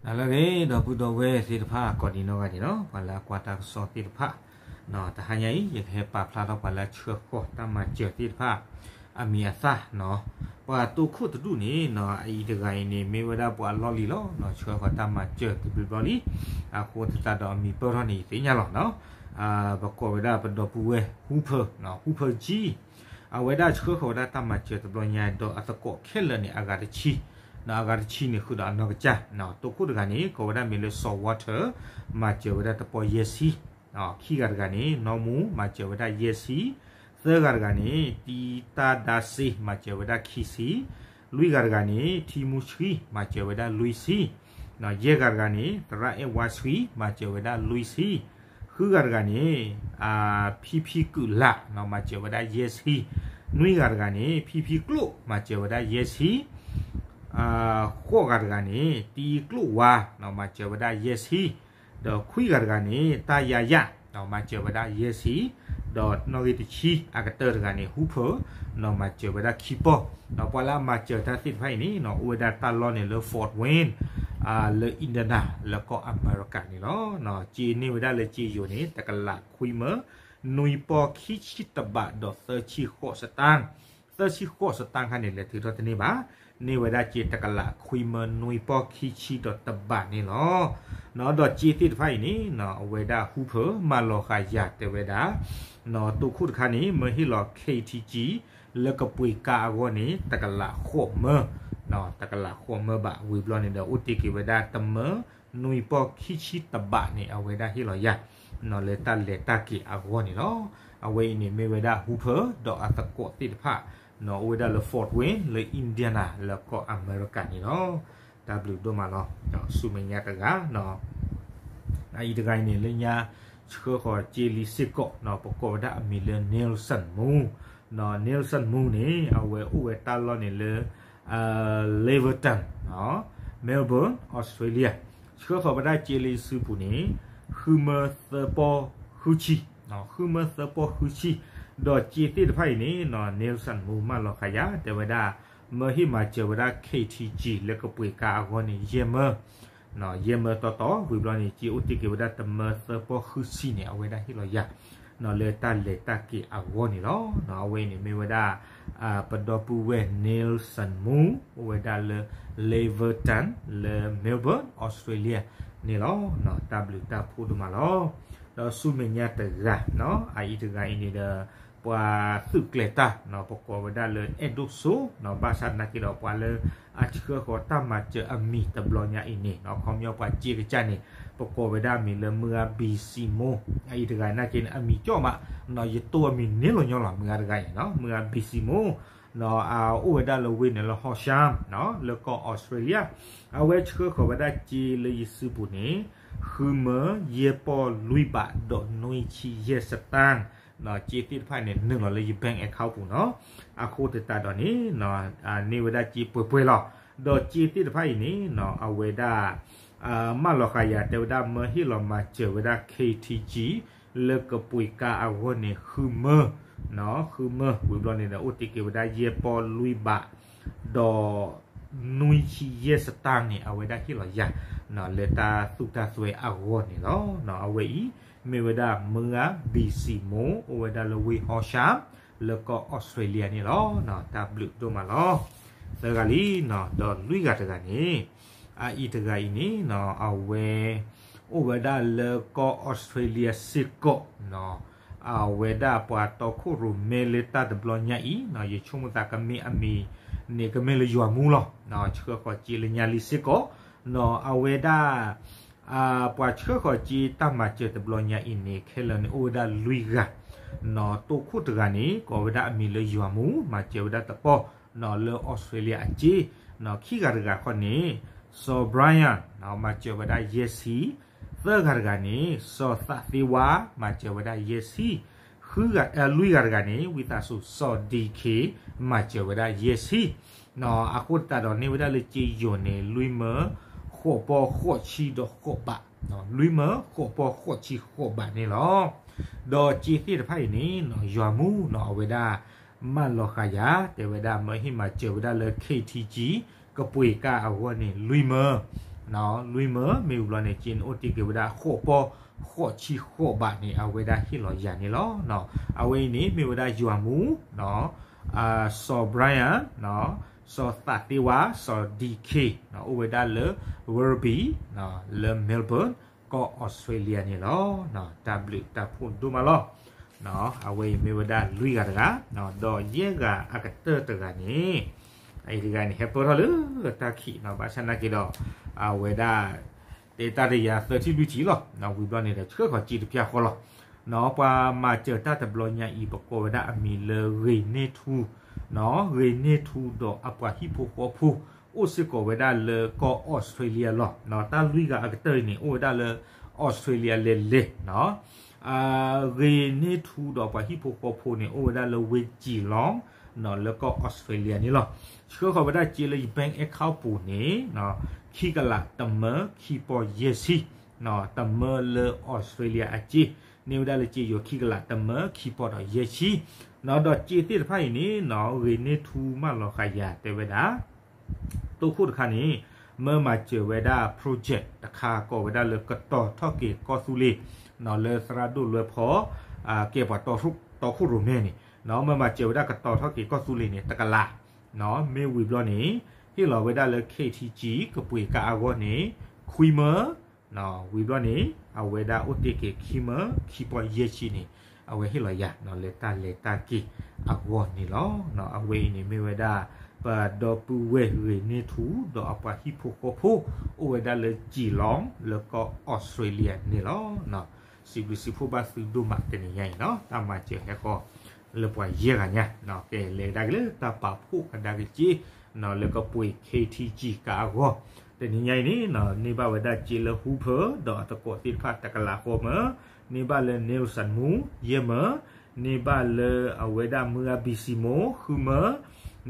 နလၢအဂ့ၤ ဒီပုၢ်ဒီဝဲၢ်သ့ၣ်တဖၣ် ကိးဒံနီၢ်ဂၤဒဲးနီၤ ပှၤလၢအကွၢ်တၢ်ကစီၣ်သ့ၣ်တဖၣ်, တဟါညါအံၤ ယကဟဲပာ်ဖျါထီၣ်ပှၤလၢအဆှၢဃီၤတၢ်မၤစၢၤသ့ၣ်တဖၣ် အမံၤအသၣ်နီၤ, ပှၤတိခိၣ်တဒူၣ်န့ၣ်နီၤ အအံၤတဂၤအံၤန့ၣ် မ့ၢ်ဝဲဒၣ်ပှၤအလီၢ်လံၤလီၤနီၤ, ဆှၢဃီၤတၢ်မၤစၢၤတဘျီဘျီလံ, အဃိသတးဒီးအမံၤပၢၢ်ထီၣ်န့ၣ် ယသ့ၣ်ညါလီၤနီၤ, ပကိးဝဲဒၣ်ပဒီပုၢ်ဝဲၢ် Hooper, Hooper G, အဝဲဒၣ်ဆှၢဃီၤဝဲဒၣ်တၢ်မၤစၢၤတဘျီညါဒီးအသကိးခဲလၢာ်န့ၣ် အဂၤတဆံ, အဂၤတဆံန့ၣ်ဃုာ်ဒီးအနီၢ်ကစၢ်, တိခိၣ်တဂၤန့ၣ် ကိးဝဲဒၣ်မံၤလၢ Salt Water, မၤစၢၤဝဲဒၣ်တပီၢ်ယဲၢ်ဆံ, ခံဂၤတဂၤန့ၣ် နီၢ်မူ မၤစၢၤဝဲဒၣ်ယဲၢ်ဆံ, သၢဂၤတဂၤန့ၣ် တံတၢ်ဒါစ့ မၤစၢၤဝဲဒၣ်ခံဆံ, လွံၢ်ဂၤတဂၤန့ၣ် ထံမူဆှံ မၤစၢၤဝဲဒၣ်လွံၢ်ဆံ, ယဲၢ်ဂၤတဂၤန့ၣ် သရၣ်အဲၣ်ဝါဆှံ မၤစၢၤဝဲဒၣ်လွံၢ်ဆံ, ဃုဂၤတဂၤန့ၣ် ဖံဖံကုၢ်လး မၤစၢၤဝဲဒၣ်ယဲၢ်ဆံ, နွံဂၤတဂၤန့ၣ် ဖံဖံကျိၣ် မၤစၢၤဝဲဒၣ်ယဲၢ်ဆံ, ဃိးဂၤတဂၤန့ၣ် တံကျိၣ်ဝါ မၤစၢၤဝဲဒၣ်ယဲၢ်ဆံ, ဒီးခွံဂၤတဂၤန့ၣ် တၢ်ယၤယၣ် မၤစၢၤဝဲဒၣ်ယဲၢ်ဆံ, ဒီးနီၣ်ဂံၢ်တဆံအကတၢၢ်တဂၤန့ၣ် Hooper, မၤစၢၤဝဲဒၣ်ခံပီၢ်, ပှၤလၢအမၤစၢၤတၢ်သ့ၣ်တဖၣ်အံၤန့ၣ် အိၣ်ဝဲဒၣ်တၢ်လီၢ်န့ၣ်လၢ Fort Wayne, လၢ Indiana လၢကီၢ်အမဲရကၤန့ၣ်လီၤ. စ့န့ၢ်ဝဲဒၣ်လၢစ့ယိၤန့ၣ် တကလးခွံမၢ နွံပီၢ်ခံဆံတဘးဒီးသၢဆံဃိးစတၣ်, သၢဆံဃိးစတၣ်ခါန့ၣ် လဲၤထုးထီၣ်တန့ၢ်ဘၣ်, န့ၢ်ဝဲဒၣ်စ့တကလးခွံမၢနွံပီၢ်ခံဆံဒီးတဘးန့ၣ်လီၤ. ဒီးစ့သ့ၣ်တဖၣ်အံၤန့ၣ် အဝဲဒၣ် Hooper မၢလီၤဃာ်ယၤတဲဝဲဒၣ် တိခိၣ်တခါန့ၣ် မၢဟ့ၣ်လီၤ K T G လၢကပှ့ၤကါအဂီၢ်န့ၣ် တကလးဃိးမၢ, တကလးဃိးမၢဘၣ် ဝံၤဘျီန့ၣ်ဒီး အိၣ်တ့ၢ်က့ၤဝဲဒၣ်တမၢ နွံပီၢ်ခံဆံတဘးန့ၣ် အဝဲဒၣ်ဟ့ၣ်လီၤယၤ လၢတၢ်လဲၤတၢ်က့ၤအဂီၢ်န့ၣ်လီၤ. အဝဲအံၤန့ၣ်မ့ၢ်ဝဲဒၣ် Hooper ဒီးအသကိးသ့ၣ်တဖၣ် အိၣ်ဝဲဒၣ်လၢ Fort Wayne လၢ Indiana လၢကီၢ်အမဲရကၤန့ၣ်လီၤ. တၢ်ဘျုးဒိၣ်မးလီၤ. ဒီးဆူမဲာ်ညါတဂၤ အအံၤတဂၤအံၤန့ၣ် လၢညါဆှၢဃီၤစ့လံစ့ၢ်ကီး ပကိးဝဲဒၣ်အမံၤလၢ Nelson Moore, Nelson Moore န့ၣ် အဝဲအိၣ်ဝဲတၢ်လီၢ်န့ၣ်လၢ Laverton, Melbourne, Australia, ဆှၢဃီၤဝဲဒၣ်စ့လံစုပူၤန့ၣ် ဃုမၢသၢပီၢ်ဃုဆံ, ဃုမၢသၢပီၢ်ဃုဆံ, ဒီးစ့သ့ၣ်တဖၣ်အံၤန့ၣ် Nelson Moore မၢလီၤဃာ်ယၤ တဲဝဲဒၣ် မၢဟ့ၣ်မၤစၢၤဝဲဒၣ် K T G လၢကပှ့ၤကါအဂီၢ်န့ၣ် ယဲၢ်မၢ ယဲၢ်မၢတီတီ ဝံၤဘျီန့ၣ် စ့အိၣ်တ့ၢ်က့ၤဝဲဒၣ်တမၢသၢပီၢ်ဃုဆံန့ၣ် အဝဲဒၣ်ဟ့ၣ်လီၤယၤ လၢတၢ်လဲၤတၢ်က့ၤအဂီၢ်န့ၣ်လီၤ. အဝဲအံၤန့ၣ်မ့ၢ်ဝဲဒၣ် ပဒီပုၢ်ဝဲၢ် Nelson Moore အိၣ်ဝဲဒၣ်လၢ Laverton လၢ Melbourne, Australia န့ၣ်လီၤ. တၢ်ဘျုးတၢ်ဖှိၣ်ဒိၣ်မးလီၤ. ဒီးဆူမဲာ်ညါတဂၤ အအံၤတဂၤအံၤန့ၣ်ဒီး ပှၤသုးကျဲၤတၢ် ပကိးဝဲဒၣ်လၢအဲၣ်ဒိၣ်စိ ဘၣ်ဆၣ်သနာ်က့ဒီး ပှၤလၢအဆှၢဃီၤတၢ်မၤစၢၤအမံၤတဘျီညါအံၤန့ၣ် ခီပညီပှၤစ့ကစၢ်န့ၣ် ပကိးဝဲဒၣ်အမံၤလၢမုၢ်ဂၤ B C Moore, အအံၤတဂၤနာ်က့န့ၣ် အမံၤကၠီၣ်မး ယတိၢ်အမံၤန့ၢ်လီၤညီလီၤ မုၢ်ဂၤတဂၤအံၤနီၤ မုၢ်ဂၤ B C Moore အအိၣ်ဝဲဒၣ်လၢဝ့ၢ်န့ၣ်လၢ Horsham လၢကီၢ်အီစထြ့လယါ, အဝဲဆှၢဃီၤဝဲဒၣ်စ့လၢယစုပူၤန့ၣ် ဃုမၢယဲၢ်ပီၢ်လွံၢ်ဘးဒီးနွံဆံယဲၢ်စတၢ်, စ့သ့ၣ်တဖၣ်အံၤန့ၣ် နုာ်လီၤလၢယ bank account ပူၤနီၤ, အဃိသတးဒီးန့ၣ် န့ၢ်ဝဲဒၣ်စ့ပှဲၤပှဲၤလီၤ. ဒီးစ့သ့ၣ်တဖၣ်အံၤန့ၣ် အဝဲဒၣ် မၢလီၤဃာ်ယၤတဲဝဲဒၣ် မၢဟ့ၣ်လီၤမၤစၢၤဝဲဒၣ် K T G လၢကပှ့ၤကါအဂီၢ်န့ၣ် ဃုမၢ, ဃုမၢ ဝံၤဘျီန့ၣ်ဒီး အိၣ်တ့ၢ်က့ၤဝဲဒၣ်ယဲၢ်ပီၢ်လွံၢ်ဘး ဒီးနွံဆံယဲၢ်စတၢ်န့ၣ် အဝဲဒၣ်ဟ့ၣ်လီၤယၤ လၢတၢ်သူၣ်တၢ်သွဲအဂီၢ်န့ၣ်လီၤ. အဝဲအံၤ မ့ၢ်ဝဲဒၣ်မုၢ်ဂၤ B C Moore အိၣ်ဝဲဒၣ်လၢဝ့ၢ် Horsham လၢကီၢ်အီစထြ့လယါန့ၣ်လီၤ. တၢ်ဘျုးဒိၣ်မးလီၤ. သၢဂၤလံ ဒီးလွံၢ်ဂၤတဂၤန့ၣ် အအံၤတဂၤအံၤန့ၣ် အဝဲ အိၣ်ဝဲဒၣ်လၢကီၢ်အီစထြ့လယါစ့ၢ်ကီး အဝဲဒၣ်ပှၤတီခိၣ်ရိၣ်မဲလၢတၢ်တဘျီညါအံၤ ယဆိကမိၣ်သးကမ့ၢ်အမံၤန့ၣ် ကမ့ၢ်လၢယွၤမူလီၤ. ဆှၢဃီၤစ့လၢညါလံစ့ၢ်ကီး အဝဲဒၣ် ပှၤဆှၢဃီၤစ့တၢ်မၤစၢၤတဘျီညါအံၤန့ၣ် ခဲလၢာ်န့ၣ်အိၣ်ဝဲဒၣ်လွံၢ်ဂၤ, တိခိၣ်တဂၤန့ၣ် ကိးဝဲဒၣ်အမံၤလၢယွၤမူ မၤစၢၤဝဲဒၣ်တပီၢ် လၢအီစထြ့လယါအစ့, ခံဂၤတဂၤခီန့ၣ် စီၤ Brian မၤစၢၤဝဲဒၣ်ယဲၢ်ဆံ, သၢဂၤတဂၤန့ၣ် စီၤသးသ့ဝါ မၤစၢၤဝဲဒၣ်ယဲၢ်ဆံ, လွံၢ်ဂၤတဂၤန့ၣ် ဝံသးစူၤ စီၤ D K မၤစၢၤဝဲဒၣ်ယဲၢ်ဆံ, အဃိသတးဒီးန့ၢ်ဝဲဒၣ်လၢစ့ယိၤန့ၣ် လွံၢ်မၢ ဃိးပီၢ်ဃိးဆံဒီးဃိးဘး, လွံၢ်မၢ ဃိးပီၢ်ဃိးဆံဃိးဘးန့ၣ်လီၤ. ဒီးစ့သ့ၣ်တဖၣ်အံၤန့ၣ် ယွၤမူနီၤ အဝဲဒၣ် မၢလီၤဃာ်ယၤ တဲဝဲဒၣ် မၢဟ့ၣ်မၤစၢၤဝဲဒၣ်လၢ ခ့ထံကၠံ ကပှ့ၤကါအဂီၢ်န့ၣ် လွံၢ်မၢ, လွံၢ်မၢ မ့ၢ်ဝံၤဘျီန့ၣ် စ့န့ၣ်အိၣ်တ့ၢ်က့ၤဝဲဒၣ် ဃိးပီၢ်ဃိးဆံဃိးဘးန့ၣ် အဝဲဒၣ်ဟ့ၣ်လီၤယၤန့ၣ်လီၤ. အဝဲအံၤန့ၣ် မ့ၢ်ဝဲဒၣ်ယွၤမူ စီၤ Brian စီၤသးသ့ဝါ စီၤ ဒီခ့ အိၣ်ဝဲဒၣ်လၢ Werribee လၢ Melbourne ကီၢ်အီစထြ့လယါန့ၣ်လီၤ. တၢ်ဘျုးတၢ်ဖှိၣ်ဒိၣ်မးလီၤ. အဝဲအံၤမ့ၢ်ဝဲဒၣ်လွံၢ်ဂၤတဂၤ, ဒီးယဲၢ်ဂၤအကတၢၢ်တဂၤန့ၣ် အအံၤတဂၤန့ၣ် ဟဲပၢၢ်ထီၣ်လၢတၢ်ခံးနီၤ ဘၣ်ဆၣ်နာ်က့ဒီး အဝဲဒၣ် တဲတၢ်တယၤသၢထံၣ်လွံၢ်ထံၣ်လီၤ. ဝံၤဘျီန့ၣ်ဒီး ဆှၢဃီၤစ့တဖၣ်ဃီလီၤ. ပှၤမၤစၢၤတၢ်တဘျီညါအံၤ ပကိးဝဲဒၣ်အမံၤလၢ ဂ့ၤန့ၢ်ထူ, ဂ့ၤန့ၢ်ထူဒီးအပှၤဟံၣ်ဖိဃီဖိ အိၣ်စ့ၢ်ကီးဝဲဒၣ်လၢကီၢ်အီစထြ့လယါလီၤ. တၢ်လွံၢ်ဂၤအကတၢၢ်အံၤန့ၣ် အိၣ်ဝဲဒၣ်လၢအီစထြ့လယါလဲၤလဲၤ ဂ့ၤန့ၢ်ထူဒီးပှၤဟံၣ်ဖိဃီဖိန့ၣ် အိၣ်ဝဲဒၣ်လၢဝ့ၢ်ကၠံၤလီၤ လၢကီၢ်အီစထြ့လယါန့ၣ်လီၤ. ဆှၢဃီၤဝဲဒၣ်စ့လၢယ bank account ပူၤန့ၣ် ခံကလးတမၢခံပီၢ်ယဲၢ်ဆံ, တမၢလၢအီစထြ့လယါအစ့ န့ၢ်ဝဲဒၣ်လၢစ့ယိၤခံကလးတမၢခံပီၢ်ဒီးယဲၢ်ဆံ, ဒီးစ့သ့ၣ်တဖၣ်အံၤန့ၣ် ဂ့ၤန့ၢ်ထူမၢလီၤဃာ်ယၤ တဲဝဲဒၣ် တိခိၣ်တခါန့ၣ် မၢမၤစၢၤဝဲဒၣ် project တခါကိးဝဲဒၣ်လၢကတီၤထီၣ်က့ၤကီၢ်သူလ့ၤ လၢသရၣ်ဒိၣ်လွဲဖီ ကဲပှၤတီခိၣ်ရိၣ်မဲန့ၣ် မၢမၤစၢၤဝဲဒၣ်ကတီၤထီၣ်က့ၤကီၢ်သူလ့ၤန့ၣ် တကလး, မ့ၢ်ဝံၤဘျီန့ၣ် ဟ့ၣ်လီၤဝဲဒၣ်လၢ ခ့ထံကၠံ ကပှ့ၤကါအဂီၢ်န့ၣ် ခွံမၢ ဝံၤဘျီန့ၣ် အဝဲဒၣ်အိၣ်တ့ၢ်က့ၤခံမၢ ခံပီၢ်ယဲၢ်ဆံန့ၣ် အဝဲဟ့ၣ်လီၤယၤ လၢတၢ်လဲၤတၢ်က့ၤအဂီၢ်န့ၣ်လီၤ. အဝဲအံၤန့ၣ်မ့ၢ်ဝဲဒၣ် ပဒီပုၢ်ဝဲၢ်ဂ့ၤန့ၢ်ထူ ဒီးအပှၤဟံၣ်ဖိဃီဖိ အိၣ်ဝဲဒၣ်လၢကၠံၤလီၤ လၢကီၢ်အီစထြ့လယါန့ၣ်လီၤ. စံးဘျုးစံးဖှိၣ်ဘၣ်သုဒိၣ်မးတနံၤညါအံၤနီၤ တၢ်မၤစၢၤဟဲဃီၤ လၢပှၤယဲၢ်ဂၤညါ ကလဲၤကဒါက့ၤလၢတၢ်ပာ်ဖှိၣ်ကဒါက့ၤစ့ လၢကပှ့ၤ ခ့ထံကၠံ ကါအဂီၢ် တနံၤညါအံၤန့ၣ် န့ၢ်ဘၣ်ဝဲဒၣ်စ့လၢ Hooper ဒီးအသကိးသ့ၣ်တဖၣ်တကလးဃိးမၢ, န့ၢ်ဘၣ်လၢ Nelson Moon ယဲၢ်မၢ, န့ၢ်ဘၣ်လၢအဝဲဒၣ်မုၢ်ဂၤ ဘံစံမိၣ် ဃုမၢ,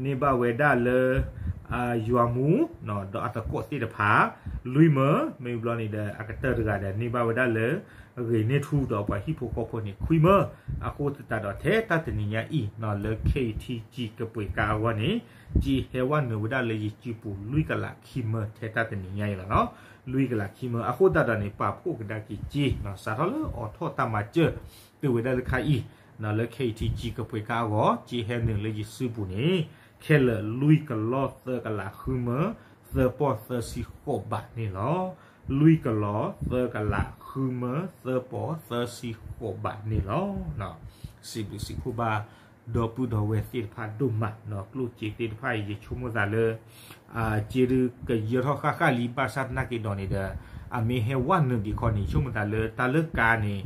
န့ၢ်ဘၣ်ဝဲဒၣ်လၢ ယွၤမူ ဒီးအသကိးသ့ၣ်တဖၣ် လွံၢ်မၢ, မ့ၢ်ဘျီန့ၣ်ဒီး အကတၢၢ်တဂၤဒီး န့ၢ်ဘၣ်ဝဲဒၣ်လၢ ဂ့ၤန့ၢ်ထူဒီးပှၤဟံၣ်ဖိဃီဖိန့ၣ် ခွံမၢ, အဃိသတးဒီးထဲတၢ်တနံၤညါအံၤ လၢ ခ့ထံကၠံ ကပှ့ၤကါအဂီၢ်န့ၣ် စ့ဟဲဝဲနုာ်ဝဲဒၣ်လၢယစုပူၤ လွံၢ်ကလးခံမၢထဲတၢ်တနံၤညါအံၤလီၤနီၤ, လွံၢ်ကလးခံမၢ, အဃိသတးဒီးန့ၣ် ပာ်ဖှိၣ်ကဒါက့ၤစ့ စးထီၣ်လၢအိးထီၣ်တၢ်မၤစၢၤ တုၤဝဲဒၣ်လၢခါအံၤ လၢ ခ့ထံကၠံ ကပှ့ၤကါအဂီၢ် စ့ဟဲနုာ်လၢယစုပူၤန့ၣ် ခဲလၢာ်လွံၢ်ကလီၢ်သၢကလးဃုမၢ သၢပီၢ်သၢဆံဃိးဘးန့ၣ်လီၤ. လွံၢ်ကလီၢ်သၢကလးဃုမၢ သၢပီၢ်သၢဆံဃိးဘးန့ၣ်လီၤ. စံးဘျုးစံးဖှိၣ်ဘၣ် ဒီပုၢ်ဒီဝဲၢ်သ့ၣ်တဖၣ်ဒိၣ်မးနီၤ, ကျိၣ်စ့သ့ၣ်တဖၣ်အံၤ ယဆိကမိၣ်သးလၢ စ့ဒုးကယၢထီၣ်ဃၣ်ဃၣ်လံ ဘၣ်ဆၣ်သနာ်က့ဒီးန့ၣ်ဒီး အမ့ၢ်ဟဲဝဲနုာ်ဒံးခီန့ၣ် ယဆိကမိၣ်သးလၢတၢ်လၢကါန့ၣ်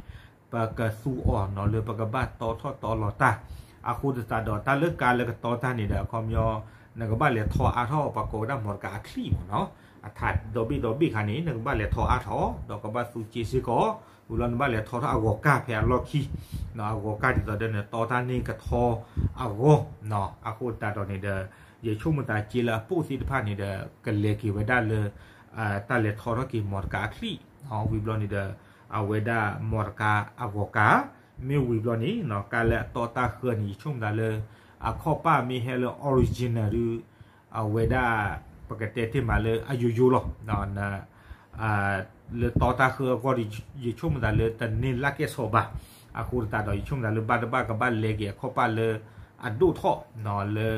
ပကသူအီၤနီၤ လၢပကဘၣ်တီထီၣ်တီလီၤတၢ်, အဃိသတးဒီးတၢ်လၢကါလၢကတီတၢ်န့ၣ်ဒီး အခီပညီ နကဘၣ်လဲၤထီအါထီၣ် ပှၤကိးဝဲဒၣ် မော်တော်ကား အချံၣ်မ့ၢ်နီၤ, အထးဒီဘ့ၣ်ဒီဘ့ၣ်ခါန့ၣ် နကဘၣ်လဲၤထီအါထီၣ် ဒီးကဘၣ်သူစ့စ့ၢ်ကီး, ဝံၤလီၤနဘၣ်လဲၤထီထီၣ်အဂီၤကၢ်ဖဲအလီၢ်ခံ အဂီၤကၢ်ဒ်သိးဒီးနတီတၢ်န့ၢ်ကထီအဂီၢ်, အဃိသတးဒီးန့ၣ်ဒီး ယဆိကမိၣ်သးစ့လၢအပိၢ်သ့ၣ်တဖၣ်န့ၣ်ဒီး ကလဲၤက့ၤဝဲဒၣ်လၢ တၢ်လဲၤထီထီၣ်က့ၤ မော်တော်ကား အချံၣ်, ဝံၤဘျီန့ၣ်ဒီး အဝဲဒၣ် မော်တော်ကား အဂီၤကၢ်, မ့ၢ်ဝံၤဘျီန့ၣ် ကါလၢအတီတၢ်ဃၢန့ၣ် ယဆိကမိၣ်သးလၢ အခီၣ်ပၢ်မ့ၢ်ဟဲလၢ original ဒုး အဝဲဒၣ် ပကတဲတ့ၢ်မးလၢအယိယိလီၤ လၢတီတၢ်ဃၢအဂီၢ်ဒီး ယဆိကမိၣ်သးလၢတန့ၢ်လၢကဲၣ်ဆိးဘၣ်, အဃိသတးဒီး ယဆိကမိၣ်သးလၢဘၣ်တဘၣ်ကဘၣ်လဲၤက့ၤအခီၣ်ပၢ်လၢအဒိၣ်ထီၣ် လၢ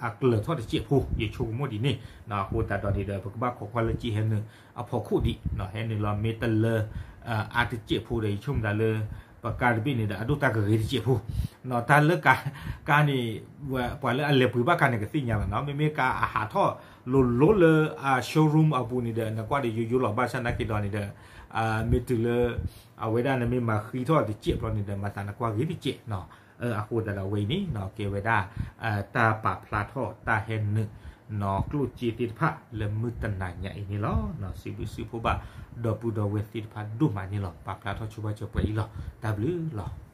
အကျၢၤထီၣ်တစဲးဖိ ယဆိကမိၣ်ဒ်န့ၣ်, အဃိသတးဒီးန့ၣ်ဒီး ပကဘၣ်ခိးကွၢ်လၢစ့ဟဲနုာ်အဖီခိၣ်ဒံး, ဟဲနုာ်လီၤမ့ၢ်တလၢအါတစဲးဖိဒီး ယဆိကမိၣ်သးလၢ ပကါတဘ့ၣ်န့ၣ်ဒီး အဒိၣ်တၢ်ကဂ့ၤတစဲးဖိ တၢ်လၢကါ ကါန့ၣ် ပှၤလၢအလဲၤပှ့ၤဘၣ်ကါန့ၣ် ကသ့ၣ်ညါလီၤနီၤ, မ့မ့ၢ်ကါအဟးထီၣ်လိၤလိၤလၢအ showroom အပူၤန့ၣ်ဒီး နကွၢ်ဒီးယိယိလီၤ, ဘၣ်ဆၣ်သနာ်က့ဒီးန့ၣ်ဒီး မ့ၢ်တုၤလၢ အဝဲဒၣ်နမ့ၢ်မၤဃံထီၣ်တစဲးဘျီန့ၣ်ဒီး မၤသးနကွၢ်ဂ့ၤတစဲးနီၤ, အဃိသတးဒီးအဝဲအံၤန့ၣ် ကဲဝဲဒၣ် တၢ်ပာ်ဖျါထီၣ်တၢ်ဟဲနုာ် နီၤကျိၣ်စ့သ့ၣ်တဖၣ်လၢမုၢ်တနၤညါအံၤန့ၣ်လီၤ. စံးဘျုးစံးဖှိၣ်ဘၣ် ဒီပုၢ်ဒီဝဲၢ်သ့ၣ်တဖၣ်ဒိၣ်မးန့ၣ်လီၤ. ပာ်ဖျါထီၣ်ဆိဘၣ်စၢၤပှဲၤအံၤလီၤ. တၢ်ဘျုးလီၤ.